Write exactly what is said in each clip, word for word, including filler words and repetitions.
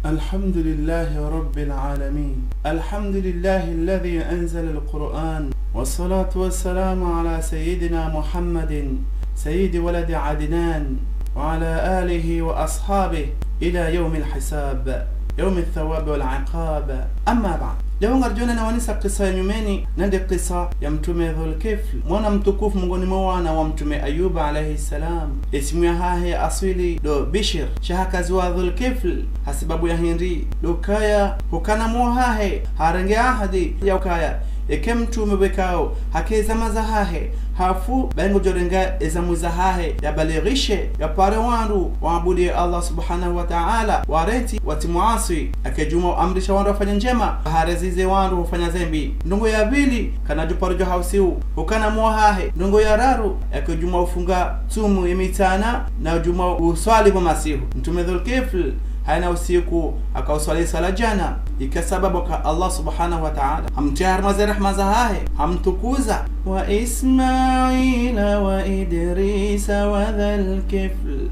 الحمد لله رب العالمين. الحمد لله الذي أنزل القرآن. والصلاة والسلام على سيدنا محمد سيد ولد عدنان وعلى آله وأصحابه إلى يوم الحساب، يوم الثواب والعقاب. أما بعد. Leo ngaridjo onana na wanyu ha kiswa ya nyumeni, nayo nde kiswa ya Mtrume Dhulkifl, mwana mtukufu mengoni mwa wana wa Mtrume Ayub alayhi salam. Ye isimu yahahe ya aswili ndo Bishir, sha hakaziwa Dhulkifl ha sababu ya hindri? Ndo ukaya hukana mwahahe harenge ahadi ya ukaya yeka mtrume pvwekao haka ezama zahahe hafu, bahi ngudjo renga ezamu zahahe, yabalighishe, yapare wandru waabudu Allah subhanahu wa ta'ala, warantsi watsimuaswi. Yaka djuma uamrisha wandru wafanye ndjema, hareze wandru hufanya zembi. Ndrongoo ya pvili, kana djuparo djo hausiu hukana mwahahe. Ndrongoo ya raru, yaka djuma ufunga tsumu ye mitsana, na djuma uswali pvo masihu. Mtrume Dhulkifl hayina usiku haka uswali swala djana, ika sababu ka Allah subhanahu wa ta'ala hamtria harumwa ze rahma zahahe, hamtukuza. وإسماعيل وإدريس وذا الكفل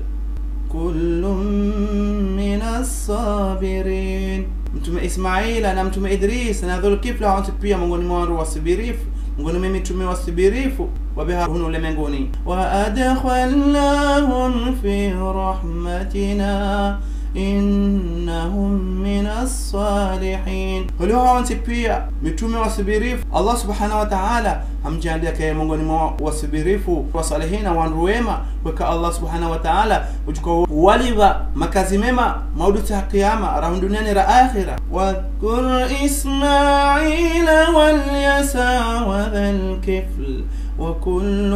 كل من الصابرين. Mtrume Ismaila na Mtrume Idris na Dhulkifl, hawontsi pia mengoni mwa wandru wasubirifu, mengoni mwa mitrume wasubirifu wapveha hunu ulemenguni. وأدخلناهم في رحمتنا إنهم من الصالحين. Holiho hawontsi pia mitrume wasubirifu, Allah subhanahu wa ta'ala hamdjaanlia kaye mengoni mwa wasubirifu, wasalihina, wandru wema, weka Allah subhanahu wa ta'ala udjo uwalipva makazi mema, mauri tsi ha kiyama, raha duniani raha akhira. واذكر إسماعيل واليسع وذا الكفل وكل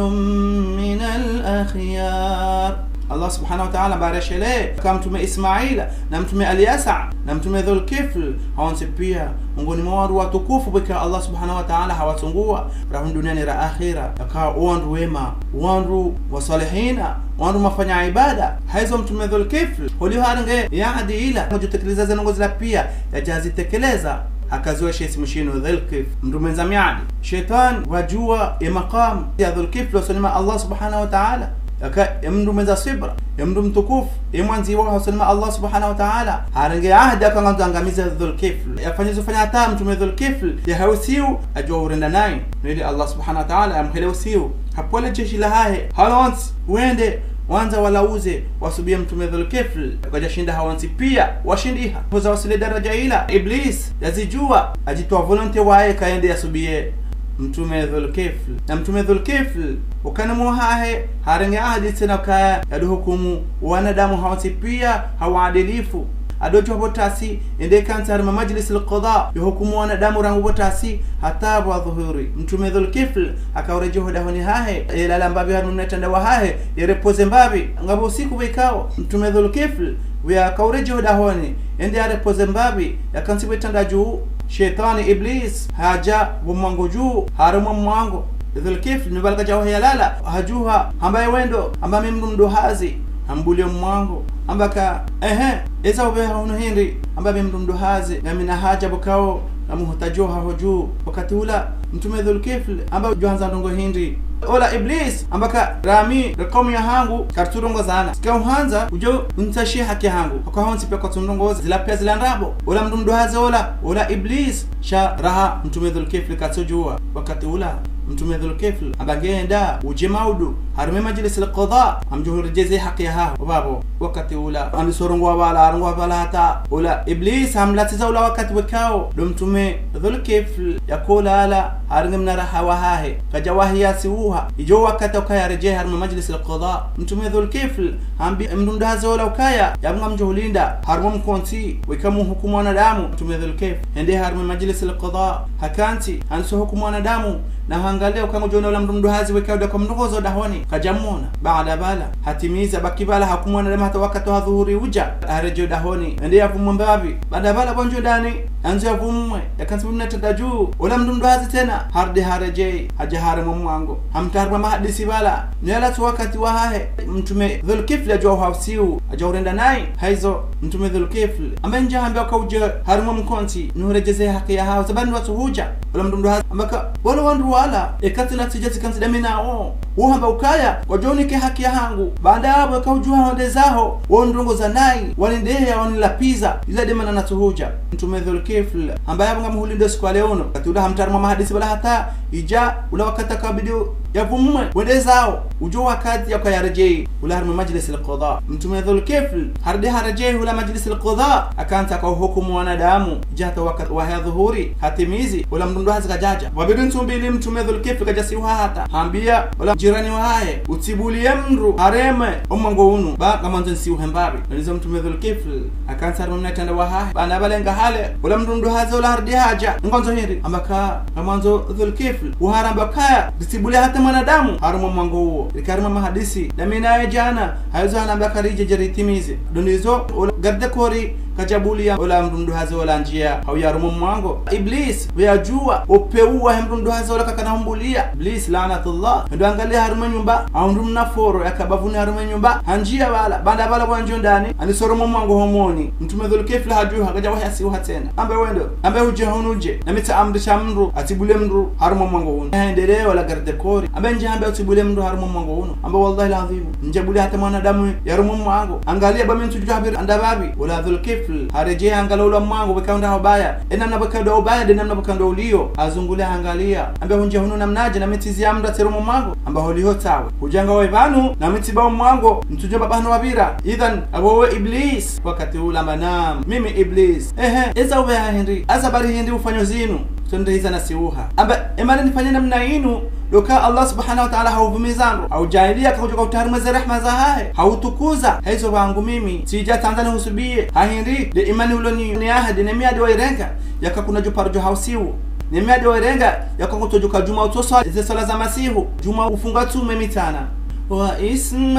من الأخيار. Allah subhanahu wa ta'ala hamba reshelee ka Mtrume Ismaila na Mtrume Alyasa na Mtrume Dhulkifl, hawontsi pia mengoni mwa wandru watukufu pvweka Allah subhanahu wa ta'ala hawatsungua raha duniani raha akhira, yaka wandru wema, wandru wasalihina, wandru wafanya ibada. Hayizo Mtrume Dhulkifl, holiho harenge ye ahadi ila, ngudjo tekeleza ze ndrongoo zila pia, yadja hazitekeleza, hakaziwa she isimu shinu Dhulkifl, mndru mwendza miadi. Shetwani wadjua ye makamu ya Dhulkifl hosoni mwa Allah subhanahu wa ta'ala, yaka ye mndru mwendza subra, ye mndru mtukufu, ye mwandzi wa hosoni mwa Allah subhanahu wa ta'ala. Harenge ahadi yaka ngandzo angamize Dhulkifl, yafanye zo fanya hata Mtrume Dhulkifl yahe usiu, yadjuwa urenda nayi. No ili Allah subhanahu wa ta'ala yamhele usiu, hapvole jeshi lahahe halontsi, wende wandza walauze wasubiye Mtrume Dhulkifl. Kwadjashinda hawontsi pia, washindiha. Hweza waswili daraja ila, Iblis yazidjua, hadjitowa volonté waye ka yende yasubiye Mtrume Dhulkifl. Na Mtrume Dhulkifl, hukana mwahahe, harenge ahadi tsena ukaya yadjo hukumu wanadamu hawontsi pia ha uadilifu. Hadodjuha pvo tasi, yende yakantsi harumwa majlis al-qada, yahukumu wanadamu rangu pvo tasi hata pvo adhuhuri. Mtrume Dhulkifl haka uredjei ho dahoni hahe, yelala mbapvi harumwa mna itranda wahahe, yerepoze mbapvi. Ngapvo usiku pvwekao Mtrume Dhulkifl pvwa haka uredjei ho dahoni, yende yarepoze mbapvi, yakantsi pvo itranda dju, shetwani Iblis hadja pvo mwango dju, harema mwango. Dhulkifl, ni pvala kadjawahi yalala, hadjuha, hamba: "Ye wendo?" Hamba: "Mi mndru mduhazi." Hambuliya mwango, hamba ka: "Ehe, eza upveha hunu hindri?" Hamba: "Mi mndru mduhazi, ngamina haja pvwakao ngamuhutadjio haho dju." Wakati ula, Mtrume Dhulkifl hamba: "Ngudjohandza ndrongoo hindri?" Ola Iblis hamba ka: "Rami, ne kaumu yahangu, karitsurongoa zana. Tsika uhandza udjo untsashiye haki yahangu. Haka hawontsi pia kwatsurongoa zila pia zila ndrabo." Ola mndru mduhazi ola, ola Iblis, sha raha Mtrume Dhulkifl katsudjuwa. Wakati ula, Mtrume Dhulkifl hamba: "Ngenda udje maudu harumwa majlis al-qada, ngamdjo huredjeze haki yahaho pvapvo." Wakati ula, handiso rongoa pvala, harongoa pvala hata ola Iblis hamlatsiza ola wakati pvwakao ndo Mtrume Dhulkifl yakolala harenge mna raha wahahe, kadjawahi yasiuha, idjo wakati ukaya yaredjei harumwa majlis al-qada. Mtrume Dhulkifl hambi mndru mduhazi ola ukaya: "Yapvo ngamdjo hulinda harumwa mkontsi, weka muhukumu wanadamu." Mtrume Dhulkifl hende harumwa majlis al-qada, hakantsi, handiso hukumu wanadamu, na hangaliya uka ngudjo ona ola mndru mduhazi weka uda kwa mrongozo dahoni, kadjamona. Baada pvala, hatimiza, habaki pvala, hahukumu wanadamu hata wakati wa dhuhuri udja, haredjei dahoni, hende yapvumwe mbapvi. Baada pvala, pvondjo dahoni, handzo yapvumwe, yakantsi pvo mna itranda dju, ola mndru mduhazi tsena harudi haredjei, hadja harema mwango. Hamtria harumwa mahadisi pvala, ni yala tsu wakati wahahe, Mtrume Dhulkifl hadjuwa uha usiu, hadja urenda nayi. Hayizo, Mtrume Dhulkifl hamba: "Ndja hamba ka udje harumwa mkontsi, nihuredjeze haki yahaho, sababu ni watsuhudja." Ola mndru mduhazi hamba ka: "Wala wandru wala, eka tsi latsidja tsikantsi dami nawo, Uhamba ukaya, kwadjo nike haki yahangu. Baanda yapvo eka udjuha wende zaho, wo ndrongo za nayi, wanindeya, wanilapviza, ila de mana natsuhudja. Mtrume Dhulkifl hamba yapvo ngamhulindo siku ya leo unu. Wakati ula hamtria harumwa mahadisi pvala hata idja ula wakati kabidi yapvumwe, wende zaho, udjo wakati yaka yaredjei ula harumwa majlis al-qada. Mtrume Dhulkifl harudi haredjei ula majlis al-qada, hakantsi haka uhukumu wanadamu, idja hata wakati wahe ya dhuhuri hatimizi, ula mdrundru hazi kadjadja. Pvwabidi ntsu mbili Mtrume Dhulkifl kadjasiuha hata. Hambia ula jirani wahahe, utsibuliye mdru harumwa omwango unu, ba ngamwandzo nisiuhe mbapvi. Nonizo Mtrume Dhulkifl hakantsi harumwa mna itranda wahahe. Baanda pvale nga hale, ula mdrundru hazi ula harudi hadja. Ngwandzo hindri? Hamba ka ngamwandzo Dhulkifl uharambia kaya ritsibuliye hata mwanadamu harumwa omwango uwo. Rika harumwa mahadisi na mi naye djana, hayizo hanambia ka ridje ridje ritimize. Ndo nizo ula garde-corps kadjabuliya ula mdrundru hazi ula ndjiya, hauya harumwa omwango. Iblis pvo yadjuwa upvewu wahe mdrundru hazi ula kakana humbuliya. Iblis, laanatullah, hendo angaliya harumwa enyumba, hahundru mna foro yaka bapvuni harumwa enyumba, handjiya pvala. Baanda pvala pvo handjiya ndani, hanisoro omwango homoni. Mtrume Dhulkifl hadjuha, kadja wahi yasiuha tsena. Hamba wendo, hamba udje hunu dje, na mi ntsaamrisha mdru atsibuliye mdru harumwa omwango unu. Hayendelea ula garde-corps, hamba ndje hamba utsibuliye mdru harumwa omwango unu? Hamba wallahi al-adhwim, ndjabuliya hata mwanadamu harumwa omwango. Angaliya ba mi ntsudjuha pvira handa mbapvi. Ula Dhulkifl haredjei hangaliya ula mwango pvweka unda hubaya. Enamna pvweka unda hubaya, de namna pvweka unda uliyo. Hazunguliya hangaliya. Hamba hundjiya hunu namnadje, na mi ntsiziya mdru atsirumwa omwango? Hamba holiho tsawe. Hudja ngawe pvanu, na mi ntsiba omwango, ntsudjo mbapvi hanu wapvira. Idhan, apvo we Iblis. Wakati ula hamba naam, mimi Iblis. Ehe, eza uwe ha hindri, aza bari hindri ufanyo zinu. Tsonde hiza nasiuha. Hamba, emana nifanye namna inu, ndo uka Allah subhanahu wa ta'ala hahuvumiza ndro, hahudjaaliya kakudjoka utria harumwa ze rehma zahahe, hahutukuza, hayizo pvangu mimi, tsidja tsandza nihusubiye, ha hindri, nde imani ulo ni, ni ahadi, ne miadi wayirenga, yaka kuna djuparo djo hausiu. Ne miadi wayirenga, yaka kutsodjoka djuma utsoswali ze swala za masihu, djuma ufunga tsumu emitsana.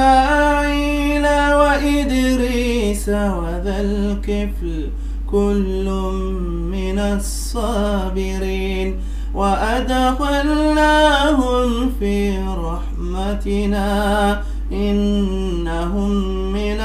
وإسماعيل وإدريس وذا الكفل كل من الصابرين وأدخلناهم في رحمتنا إنهم من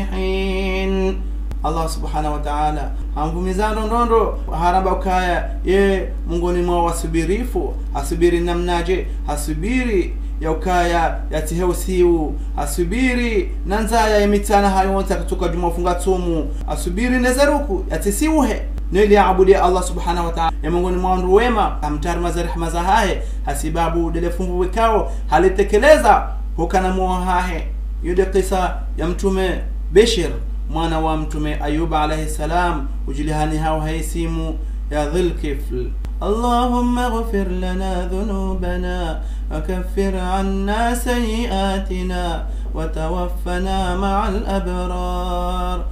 الصالحين. Allah subhanahu wa ta'ala hamvumiza ndro ndro ndro, haramba ukaya ye mongoni mwa wasubirifu. Hasubiri namnadje? Hasubiri ya ukaya yatsihe usiu, hasubiri na ndzaya ye mitsana hayo yontsi yakatsuka djuma ufunga tsumu, hasubiri ne ze ruku yatsisiuhe, neli yaabudiye Allah subhanahu wa ta'ala. Ye mongoni mwa wandru wema, hamtria harumwa ze rehma zahahe, hasibabu ndele fumvu pvwekao halitekeleza hukana mwa hahe. Yo nde kisa ya Mtrume Bishir, mwana wa Mtrume Ayub alayhi salam, udjulihani hao ha isimu ya Dhulkifl. اللهم اغفر لنا ذنوبنا وكفر عنا سيئاتنا وتوفنا مع الأبرار.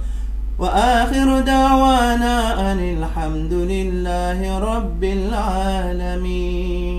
وآخر دعوانا أن الحمد لله رب العالمين.